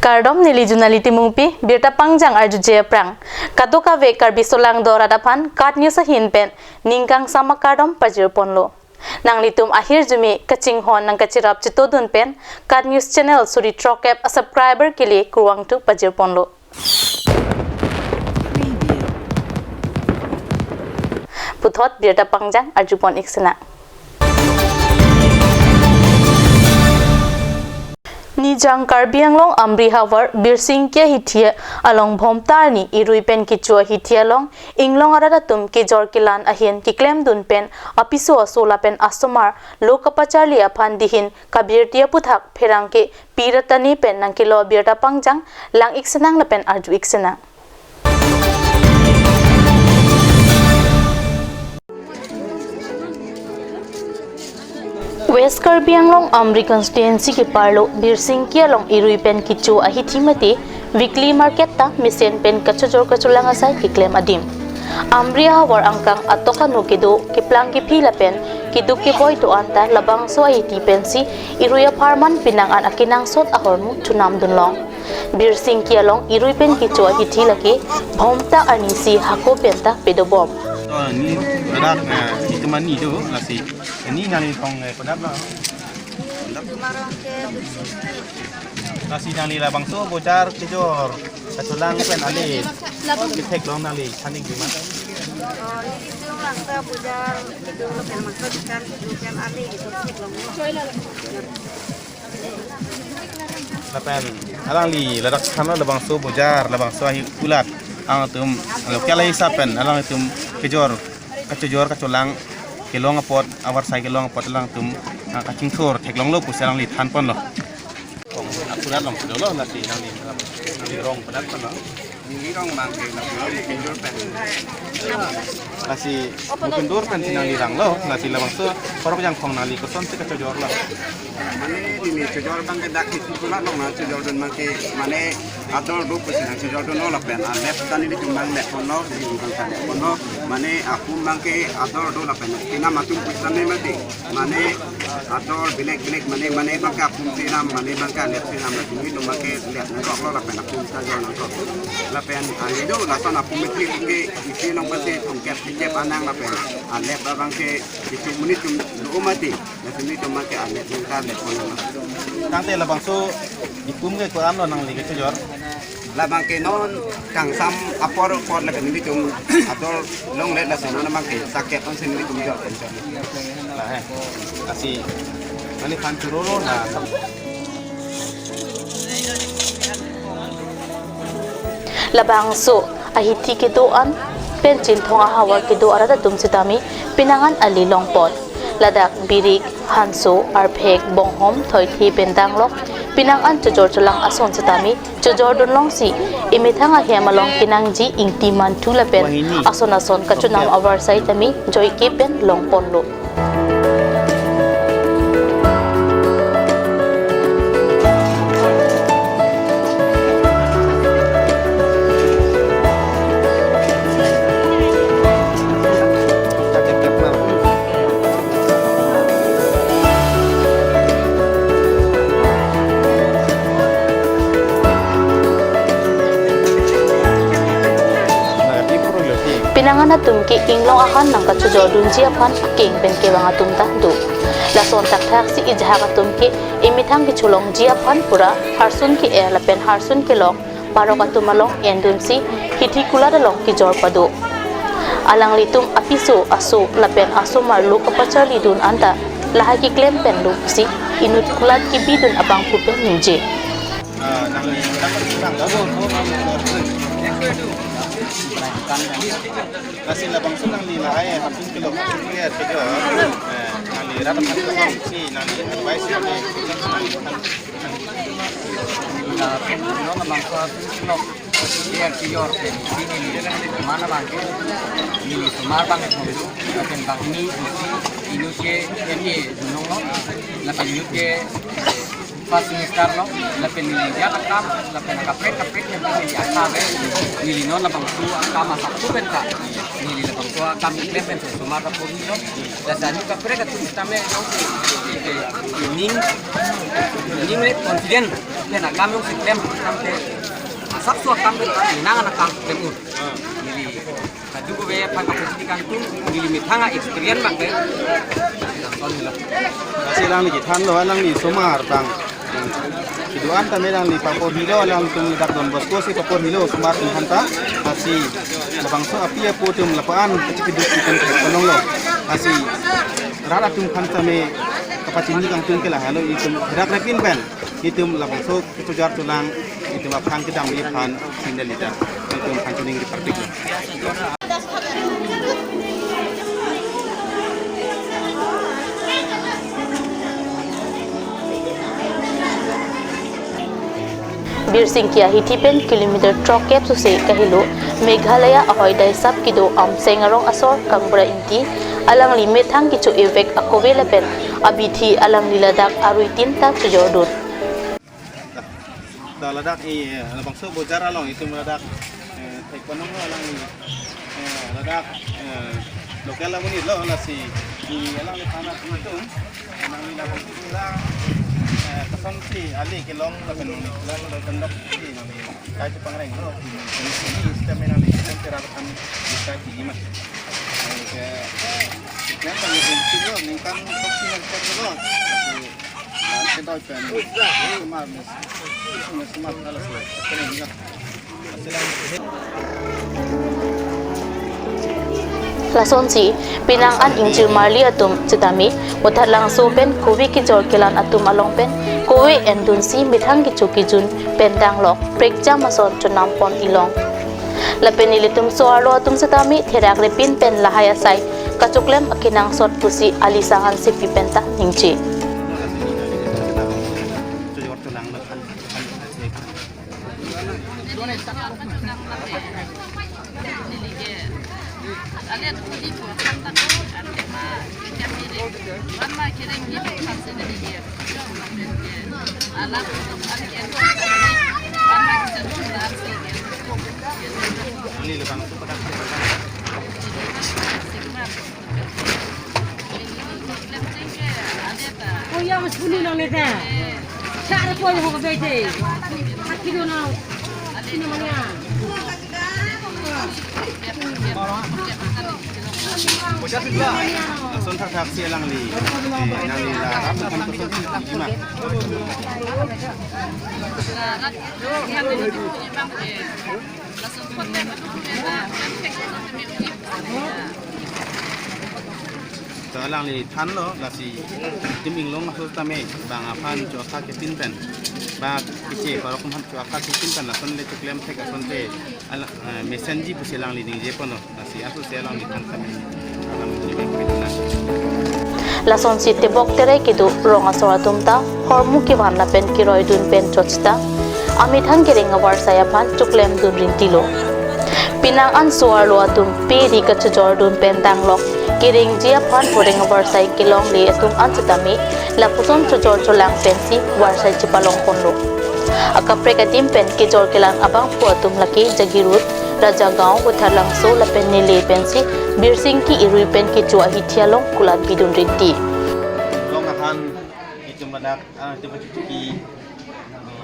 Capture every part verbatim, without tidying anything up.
Kardom, neli Junali Timungpi, birta pangjang arjuje aphrang. Kadokave Karbi solangdo arat aphan KAT News ahin pen ning kangsam akardom pajirponlo. Nanglitum ahirjume kachinghon nangkachirap chitodun pen KAT News channel suri throk-ep a-subscriber kele kurvangthu pajirponlo. Puthot birta pangjang arjupon-ik sinang. Nijang Karbi Anglong Amri havar Birsingki ahithi along Bhomta arni irui pen kecho ahithi along inglong arat atum kejor kelan ahin keklemdun pen apiso aso lapen asomar lo kapacharli aphan dihin kabirti aputhak pherangke Pi Ratani pen nangkelo birta pangjang lang-ik sinang lapen arju-ik sinang. West Karbi Anglong Amri constituency keparlo Birsingki along irui pen kecho ahithi mate weekly market ta mesen pen kachojor kacholang asai keklem adim. Amri ahavar angkang atok anu kedo keplang kephi lapen keduk keboi do-an ta labangso ahithi pensi irui apharman penang an akenangsot ahormu chonamdunlong. Birsingki along irui pen kecho ahithi lake Bhomta arnisi hako pen ta pedobom. Oh, ni anak, eh, itu mani do, lasi. Ini nangli tong, eh, penap lo. Lasi nangli labangso bojar kejor kacholang pen ale. Ketheklong nangli than-ik dima. Oh, ini tuh mangsa bojar, itu kan mangsa dukan, dukan ale gitu, theklong. Lapen alangli ladak thanlo labangso bojar, labangso ahi kulat. Alangtum local ahisap pen alangtum kejor, kachojor kacholang kelong apot, avarsai kelong apot alangtum, ah, kachingthur theklonglo pusi alangli thanponlo. Akurat long sudah lo, lasi nangli, nangli rong penap lo. Neli rong abang ke, neli rong Mukundor pen. Lasi Mukundor pensi nangli ranglo, lasi labangso Parok Jangphong nangli kosonsi kachojorlo? Mane neli chojor abang ke dak ke kulat long nangchojordun abang ke, mane ador do pusi nangchojordunlo lapen alep ta nelitum abang lepponlo, neli abang ta lepponlo, mane apum abang ke ador do lapen penam atum pusitame mati. Mane ador belek belek mane, mane abang ke apum senam, mane abang ke alep senam, lapen nelitum abang ke lep nangkoklo lapen apum ta jor nangkok. Lapen ale do lason apum metri ke isi nong pasi tongkep kejep anang lapen alep abang ke itum monit atum do mati. Lapen nelitum abang ke alep nangka lepponlo. Tangte labangso ipum ke ko-an lo nangli kachojor? Labang ke non kangsam apor apor lapen nelitum ador longlet lasi non abang ke sakep ansi nelitum jor pen jor. Lah, eh. Lasi mane than chorolo na. Labangso ahithi kedo-an pen Chinthong ahavar kedo arat atum sitame penang an ale longpon. Ladak birik, hanso, arphek, bonghom, thoithe pen danglok penang an chojor cholang ason sitame chojordunlongsi emethang ahem along kenangji ingti manthu lapen ason ason kachonam avarsai tame joike pen longponlo. Penang an atum ke inglong ahan nangkachojordunji aphan akeng pen kevang atum ta do. Lason thakthaksi ejahak atum ke emethang kecholongji aphan pura harsun ke-er lapen harsun kelong parok atum along endunsi hithi kulat along kejor pado. Alanglitum apiso aso lapen asomar lo kapacharlidun anta lahai keklem pen lo pusi inut kulat kebidun abangphu pen ningje. Lasi labangso nangli lahai harsun kelong, harsun kejor, eh, nangli rat aphan si nangli advice nangli, nangli aphan. Neli labangso harsun kelong, dia kejor pen si neli mana abang ke, neli osomar abang ke thomdu, lapen bang ni isi inut ke M A dunlonglo, lapen inut ke first semester lo, lapen neli dia akam, lapen kaprek kaprek yang neli akam eh, neli non labangso akam asap tu pen ta, neli labangso Kam klem pen osomar ta porhilo. Laso anut kaprek atum tame jongsi ning, ning le confident pen akam jongsi klem tangte asapso akam pen nang anak kam klem un. Neli kadokave aphan kapachini kangtung, neli methang a-experience abang ke. Lason lo. Lasi alangli kethanlo, alangli osomar abang kedo-an tame alangli paporhilo, alangtum dak Don Bosco si paporhilo osomar atum aphanta. Lasi labangso api apo atum lapu-an kachikiduk itum thek panonglo. Lasi rat atum aphan tame kapachini kangtung ke lahelo, itum therak repin pen itum labangso kechojar cholang itum aphan kedam aphan sinda lita itum aphan chuning di partik. Birsingki ahithi pen kilometer throkkep sose kahelo Meghalaya ahoidai sap kedo Amseng arong asor Kangbura Ingti alangli methang kecho-e vek akove lapen abithi alangli ladak arui tin ta chojordun. Ta ladak i, eh, labangso bojar along itum ladak, eh, thek panonglo alangli, eh, ladak, eh, local amonit lo lasi i alangli aphan atum, alangli labangso la, eh, kosonsi ali kelong lapen la lapen dok si nangli kai chepangrenglo, ini sistem nangli sistem tera kan bisa di mas. Oke. Sistem kami bentuk lo, ningkan toksi nangkep lo. Lasi, lasonsi, penang an ingjirmarli atum sitame, Voithalangso pen kove kejor kelang atum along pen, kove endunsi methang kecho kejun pen danglok prekjam ason chonam pon ilong. Lapen ilitum so-arlo atum sitame, therak repin pen lahai asai kachoklem akenangsot pusi alisang an sipi penta ningje. Oh, ya, mas, kuning nang neta. Cara kau yang kau bete. Hati kau nang. Ini mana? Lason thakthak si alangli. Eh, alangli la, apa kan kosonsi, gimana? Ta alangli thanlo, lasi itum inglong aso tame bang aphan cho-aka kepin pen, ba keche parok aphan cho-aka kepin pen, lason le choklem thek asonte, ala, eh, mesenji pusi alangli ningje ponlo. Lasi aso si alangli than tame alam ni bek piduna. Lasonsi tebok terai kedo rong asor atum ta hormu kevan lapen keroidun pen chochita amethang kereng avarsai aphan choklemdun rintilo. Penang an so-arlo atum pe ri kachojordun pen danglok kerengji aphan pureng avarsai kelongle atum an sitame lapuson chojor cholang pensi varsai chepalong ponlo. Akaprek adim pen kejor kelang abangphu atum lake Jagiroad, Rajagaon, Voithalangso lapen Nilip pensi Birsingki irui pen kecho ahithi along kulat bidun rinti. Long ahan itum ladak, ah, itum pachuki,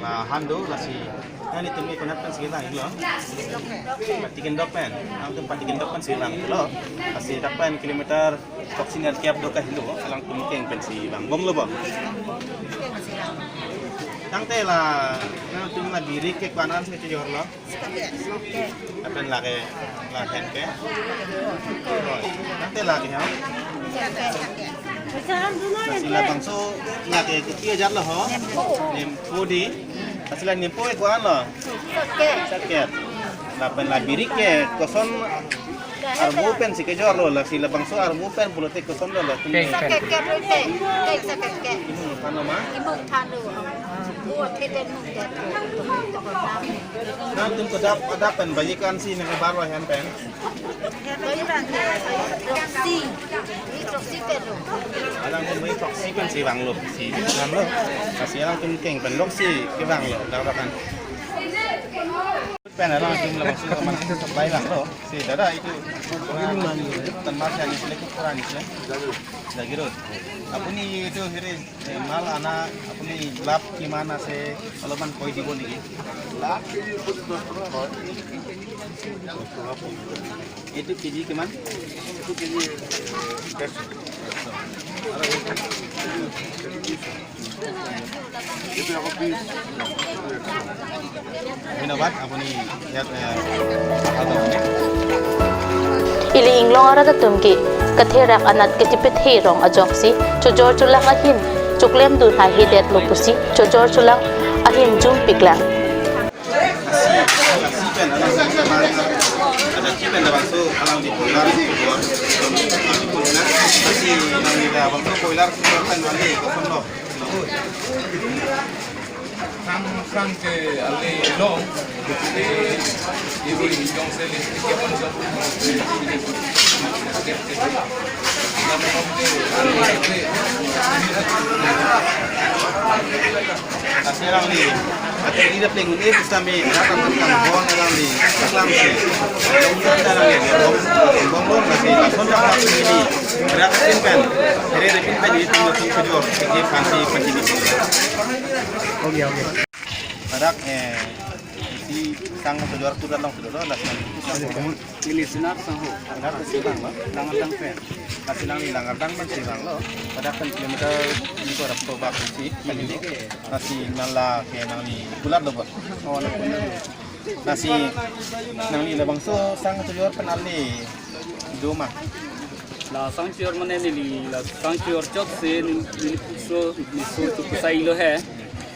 ah, hando lasi. Nelitum ke konat pensi langlo. Patiken dok pen. Nelitum patiken dok pensi langlo. Lasi dak pen kilometer toksi nerkep do kahelo, alangtum keng pensi vangbomlo bo. Tangte la, nelitum la birik ke ko-an si kejorlo. Lapen lake, lahen ke. Tangte lake ha. Lasi labangso lake keti ajar lo ho. Nempo di. Lasi la nempo ke ko-an lo. Saket. Lapen la birik ke koson arvo pensi kejorlo, lasi labangso arvo pen pulote koson lo la. Keng pen. Saket ke rute. Keng saket ke. Imung than lo ma? Imung than lo. Bo theten mung det. Nelitum kedap adap pen bayi ko-an si nangkebar lo hen pen. Proxy. Ini proxy pen lo. Alangtum bayi proxy pensi vanglo, si thanlo. Lasi alangtum keng pen lok si kevanglo, dak dak kan. Pen alangtum labangso man supply vanglo. Si dada, itu kurang, tan mas yang isle kurang isle. Lagi rot. Apuni itu hiri, eh, mal ana, apuni lab kimana se, alopman koi dibo niki? Lab ke ji pocchis toka koi. Itu ke ji kiman? Itu ke ji, eh, dersho. Aro itu, itu, itu, itu. Itu ako piece. ধন্যবাদ, apuni iyat, eh, Ili inglong arat atum ke katherak anat kachipethe rong ajoksi chojor cholang ahin choklemdun haihedet lo pusi chojor cholang ahin jumpiklang. Lasi, lasi pen, alang, ada chipen, ada bangso, alang di boiler, lasi, alang di boiler, pen, alang di, kosong lo. Sang, sang ke ale long, eh, ibu injong se listrik ya pon sa. Lasi alangli, ati ida pleng un-e pusitame, rat aphan kangbon alangli, aklam si, long sa alangli, long, long long lasi, lason dak dak sini, rat pin pen, rat pin pen ilitum lason kejor, segi pansi pansi ni. Oke, oke. Rak, eh, isi sang kejor tu dak long sudah lo, lasi. Ili Senar Sangho. Rak si bang lo. Langardang pen. Lasi alangli Langardang pen si bang lo. Pada pen kilometer ini ko rap probak si. Lasi nala ke nangli kulat lo ba. Oh, nangli kulat. Lasi nangli labangso sang kejor pen ali doma. La sang kejor mane neli la sang kejor chot si neli, neli puso, neli so tu kusai lo he.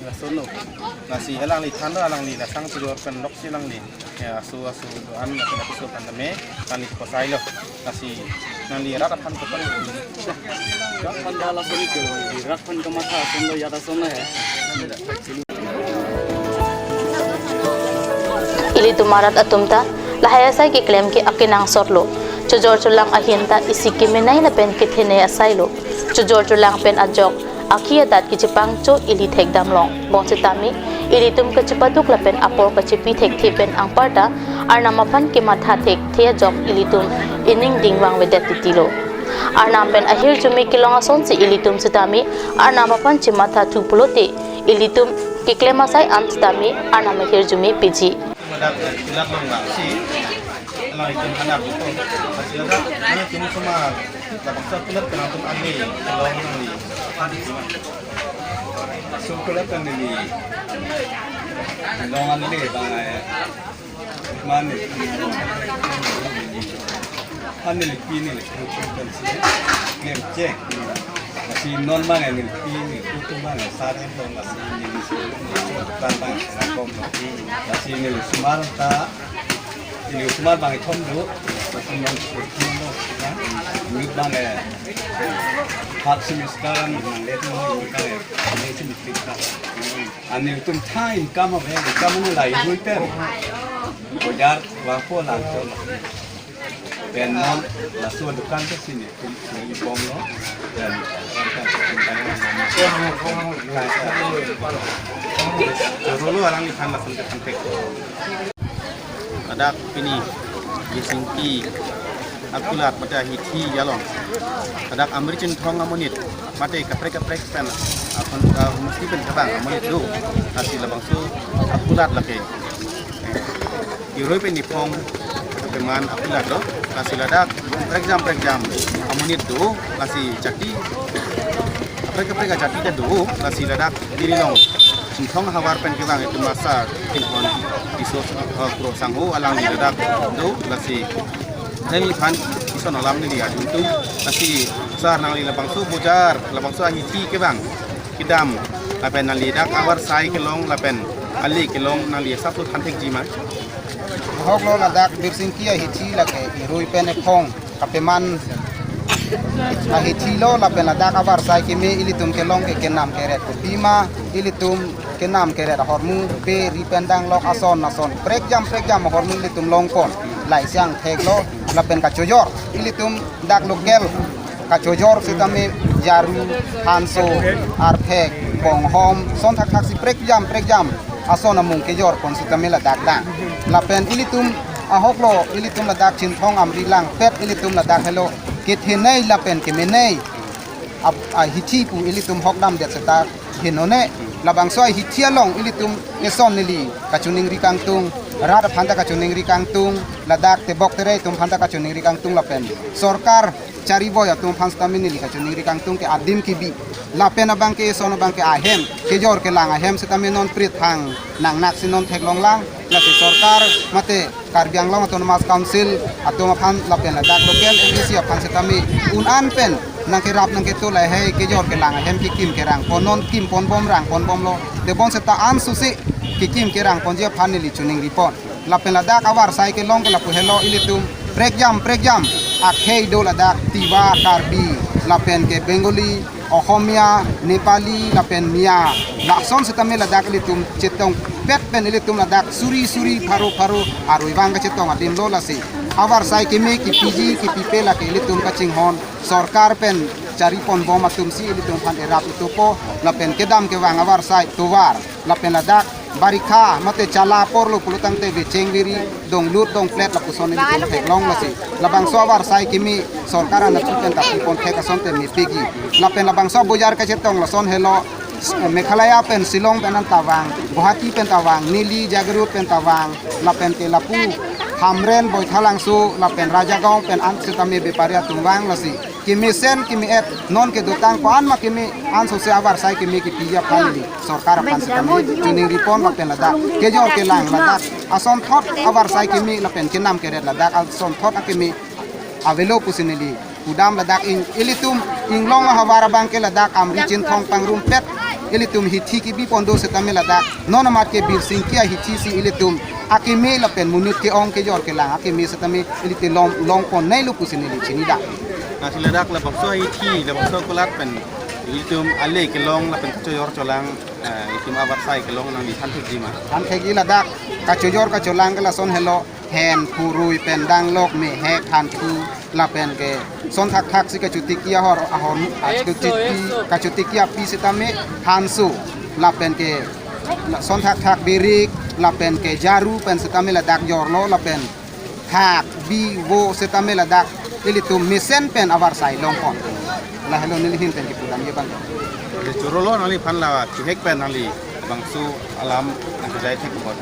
Lason lo. Lasi alangli than lo alangli la sang kejor pen lok si alangli. Ya, aso, aso, do-an, aso, aso, kan tame, alangli kusai lo. Lasi, nangli rat aphan kopan. Rat aphan dak lason ke, rat aphan kamatha, ason lo, ya ason lo he. Ilitum arat atum ta, lahai asai keklem ke akenangsot lo. Chojor cholang ahin ta isi kemenei lapen kethenei asai lo. Chojor cholang pen ajok, akhi adat kechepangcho ili thekdam long. Bonsitame, ilitum kachepaduk lapen apor kachepi thekthe pen anparta, Arnam aphan kematha thekthe ajok ilitum ining dingvang vedet titi lo. Arnam pen ahirjume kelong asonsi ilitum sitame, Arnam aphan chematha thu pulote, ilitum keklem asai an sitame, Arnam ahirjume piji. Dak, eh, kilat long bang si, alangtum anak itu, masih ada, mana tim semua, dak bangso kilat kena tum andi, long nangli. So kilat kan ini, long andi bang, eh, mane. Anil pini le kutu kan si. Nel cek. Si non mane nil pini kutu mane sare to la si nil si. Kan bang sa kom lo. Si nil sumar ta. Nil sumar bang thom do. Si non si thom do. Nil bang eh. Half semester kan nang le tu bang eh. Nil semester kan. Anil tum tha income ave, income ave la irui pen. Bojar vangpo lang chon. Pen non laso dukan ke sini tum sini bom lo. Dan rolo alang iphan lason ke thantek. Ladak pini Birsingki akulat mate ahithi jalong. Ladak Amri Chinthong amonit mate kaprek kaprek pen aphan, ah, mesti pen kevang amonit do. Lasi labangso akulat lake. Irui pen niphong keman akulat do. Lasi ladak prekjam prekjam amonit do. Lasi jati kaprek kaprek ajati ta do. Lasi ladak Jiribam Chinthong havar pen kevang itum asar Chinthong Tisso, eh, Kro Sangho alangli ladak do. Lasi neliphan ison alam neli adun tum. Lasi sar nangli labangso bojar, labangso ahithi kevang kedam, lapen nangli dak avarsai kelong lapen ale kelong nangli asap lo thanthekji ma? Ahok lo, ladak Birsingki ahithi lake irui pen ephong kapeman ahithi lo, lapen ladak avarsai keme ilitum kelong ke kenam keret kopima, ilitum kenam keret ahormu pe ri pen danglok ason ason prekjam prekjam ahormu ilitum longpon. Laisi angthek lo, lapen kachojor ilitum dak local kachojor sitame jaru, hanso, arphek, bonghom, son thakthak si prekjam prekjam ason amung kejor pon sitame ladak dang. Lapen ilitum ahoklo, ilitum ladak Chinthong Amri langpet ilitum ladak helo kethenei lapen kemenei ap-, ahithi pu ilitum hokdamdet seta henone. Labangso ahithi along ilitum eson neli kachiningri kangtung, rat aphan ta kachiningri kangtung, ladak tebok tere atum aphan ta kachiningri kangtung lapen sorkar chariboi atum aphan sitame neli kachiningri kangtung ke adim kebi lapen abangke eson abangke ahem, kejor kelang ahem sitame non prit hang nangnaksi non theklonglang, lasi sorkar mate Karbi Anglong Autonomous Council atum aphan lapen ladak local M A C aphan sitame un-an pen nangkerap nangketu lahei kejor kelang ahem kekim kerang pon, non kim ponbom rang ponbomlo, tebon seta ansusi kekim kerang ponji aphan neli chiningri pon. Lapen ladak avarsai kelong ke lapu helo ilitum prekjam prekjam akhei do ladak Tiwa, Karbi, lapen ke Bengali, Ohomia, Nepali, lapen Miya. Lason sitame ladak ilitum chetongpet pen ilitum ladak suri suri pharo pharo arui vang kachetong adim lo, lasi avarsai keme kepiji kepipe lake ilitum kachinghon sorkar pen chari ponbom atumsi ilitum aphan erap itopo, lapen kedam kevang avarsai tovar, lapen ladak barikha mate chala porlo pulotangte vecheng viri donglut dongplet lapuson ilitum theklong, lasi labangso avarsai keme sorkar anatthu pen tapi ponthek asonte mepegi. Lapen labangso bojar kachetong lason helo, eh, Meghalaya pen Shillong pen anta vang, Guwahati pen ta vang, neli Jagiroad pen ta vang, lapen ke lapu Hamren, Baithalangso, lapen Rajagaon pen an sitame bepari atum vang, lasi kemesen keme-et non kedotang ko-an ma keme ansose avarsai keme kepiji aphan neli sorkar aphan sitame chiningri pon lapen ladak kejor kelang ladak asonthot avarsai keme lapen kenam keret ladak asonthot akeme avelo pusi neli pudam. Ladak ing ilitum inglong ahavar abangke ladak Amri Chinthong pangrumpet ilitum hithi kebi pon do sitame ladak non amat ke Birsingki ahithi si ilitum akeme lapen monit ke-ong kejor kelang akeme sitame ilitum long, long pon nai lo pusi neli chinidam. Lasi ladak labangso ahithi, labangso kulat pen ilitum ale kelong lapen kachojor cholang, eh, ilitum avarsai kelong nangli thanthekji ma? Thanthekji. Ladak kachojor kacholang ke lason helo, hen, phurui pen danglok, mehek, hanthu, lapen ke son thakthak si kachotiki ahor, ahor, ah, kachotiki, kachotiki api sitame hanso, lapen ke son thakthak birik, lapen ke jaru pen sitame ladak jorlo, lapen thak, bi, vo sitame ladak ilitum mesen pen avarsai long pon. Lahelo neli ahin pen kepudamji abang. Chorolo nangliphan la chihek pen nangli bangso alam nangkejai thek pon.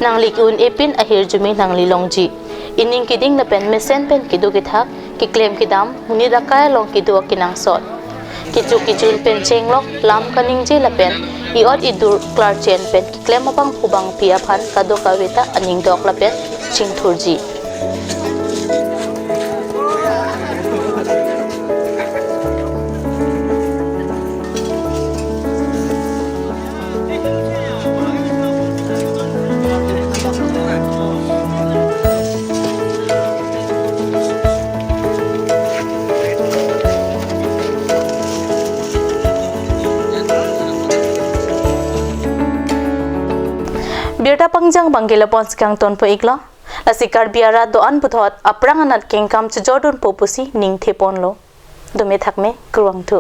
Nangli ke-un-e pin ahirjume nangli longji. Ining keding lapen mesen pen kedo kethak, keklem kedam, monit akai along kedo akenangsot. Kecho kejun pen chenglok, lam kaningje lapen i-ot idur klarchen pen keklem abangphu bangpi aphan kadokave ta aning dok lapen chingthurji. Ke lapuson si kangtonpo iklo. Lasi Karbi arat do-an puthot aphrang anat kengkam chojordunpo pusi ningtheponlo. Dome thakme, kurvangthu.